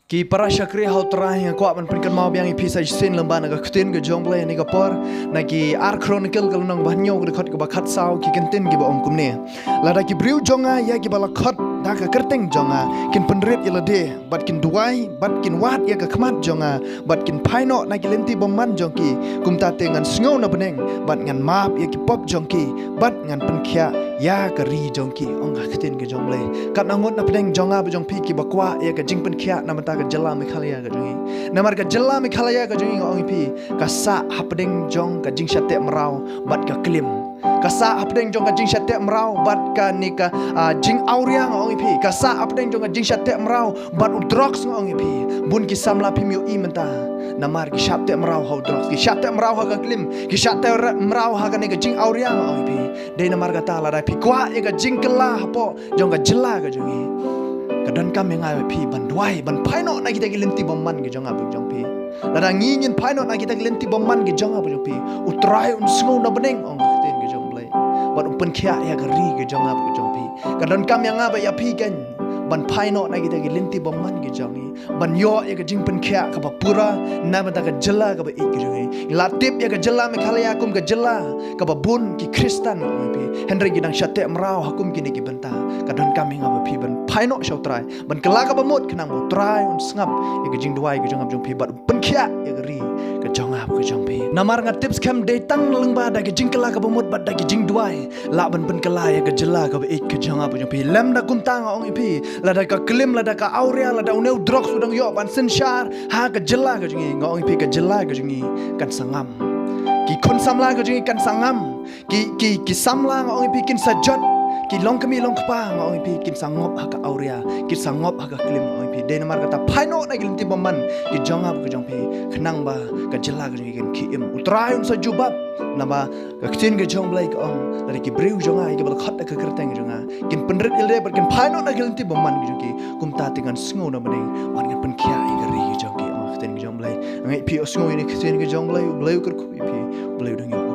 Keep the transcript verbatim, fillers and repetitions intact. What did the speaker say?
Ki para shakri ha U Trai, nga kwah ban pynkynmaw biang ïa phi sa shisien lyngba na ka ktien ka jong U Blei ha kane ka por, na ki Ar Chronicle ka lynnong ba hynñiew ka dkhot kaba khatsaw, ki kyntien kiba ong kumne. Lada ki briew jong nga ïa kiba la khot da ka kyrteng jong nga kin pynrit ïa lade, bad kin duwai, bad kin wad ïa ka khmat jong nga, bad kin phai noh na ki lynti bymman jong ki, kumta te ngan sngew na bneng bad ngan map ïa ki pop jong ki, bad ngan pynkhiah ïa ka ri jong ki, ong ka ktien ka jong U Blei. Katno ngut na pdeng jong nga bad jong phi kiba kwah ïa ka jingpynkhiah na bynta ka jylla Meghalaya ka jong ngi. Namar ka jylla Meghalaya ka jong ngi, nga ong ïa phi, ka sah hapdeng jong ka jingshah teh mraw bad ka klim. Ka sah hapdeng jong ka jingshah teh mraw bad kane ka, ah, jingawria, nga ong ïa phi. Ka sah hapdeng jong ka jingshah teh mraw bad u drugs, nga ong ïa phi. Bun ki samla phim ïohi mynta, namar ki shah teh mraw ha u drugs, ki shah teh mraw ha ka klim, ki shah teh mraw ha kane ka jingawria, nga ong ïa phi. Dei namar kata, lada phi kwah ïa ka jingkylla hapoh jong ka jylla ka jong ngi, ka donkam ïa nga bad phi ban duwai, ban phai noh na kita ki lynti bymman ki jong nga bad jong phi. Lada ngi ngin phai noh na kita ki lynti bymman ki jong nga bad jong phi, U Trai un sngew na bneng, ong ka ktien ka jong U Blei, bad un pynkhiah ïa ka ri ka jong nga bad jong phi. Ka donkam ïa nga bad ïa phi kan ban phai noh na kita ki lynti bymman ki jong ngi, ban ïoh ïa ka jingpynkhiah kaba pura na bynta ka jylla kaba ïeit ka jong ngi. Ngi la tip ïa ka jylla Meghalaya kum ka jylla kaba bun ki Khristan, nga ong ïa phi, hynrei ki dang shah teh mraw ha kum kine ki bynta. Ka donkam ïa nga bad phi ban phai noh sha U Trai, ban kylla kaba mut, khnang ba U Trai un sngap ïa ka jingduwai ka jong nga bad jong phi, bad pynkhiah ïa ka ri ka jong nga bad ka jong phi. Namar nga tip skhem dei tang lyngba da ka jingkylla kaba mut bad da ka jingduwai lah ban pynkylla ïa ka jylla kaba ïeit ka jong nga bad jong phi. Lymda kumta, nga ong ïa phi, lada ka klim, lada ka awria, lada une u drugs u dang ïoh ban synshar ha ka jylla ka jong ngi, nga ong ïa phi, ka jylla ka jong ngi kan sa ngam. Ki khun samla ka jong ngi kan sa ngam. Ki, ki, ki samla, nga ong ïa phi, kin sa jot. Ki longkmie longkpa, nga ong ïa phi, kin sa ngop ha ka awria, kin sa ngop ha ka klim, nga ong ïa phi. Dei namar kata, phai noh na ki lynti bymman ki jong nga bad ka jong phi, khnang ba ka jylla ka jong ngi kan khie im. U Trai un sa jubab, namar ka ktien ka jong U Blei ka ong, lada ki briew jong nga ïa kiba la khot da ka kyrteng ka jong nga kin pynrit ïa lade bad kin phai noh na ki lynti bymman ki jong ki, kumta te ngan sngew na bneng bad ngan pynkhiah ïa ka ri ka jong ki, ong ka ktien ka jong U Blei. Nga ïa phi, u sngew ïa ka ktien ka jong U Blei, U Blei u kyrkhu ïa phi, U Blei u dang ïoh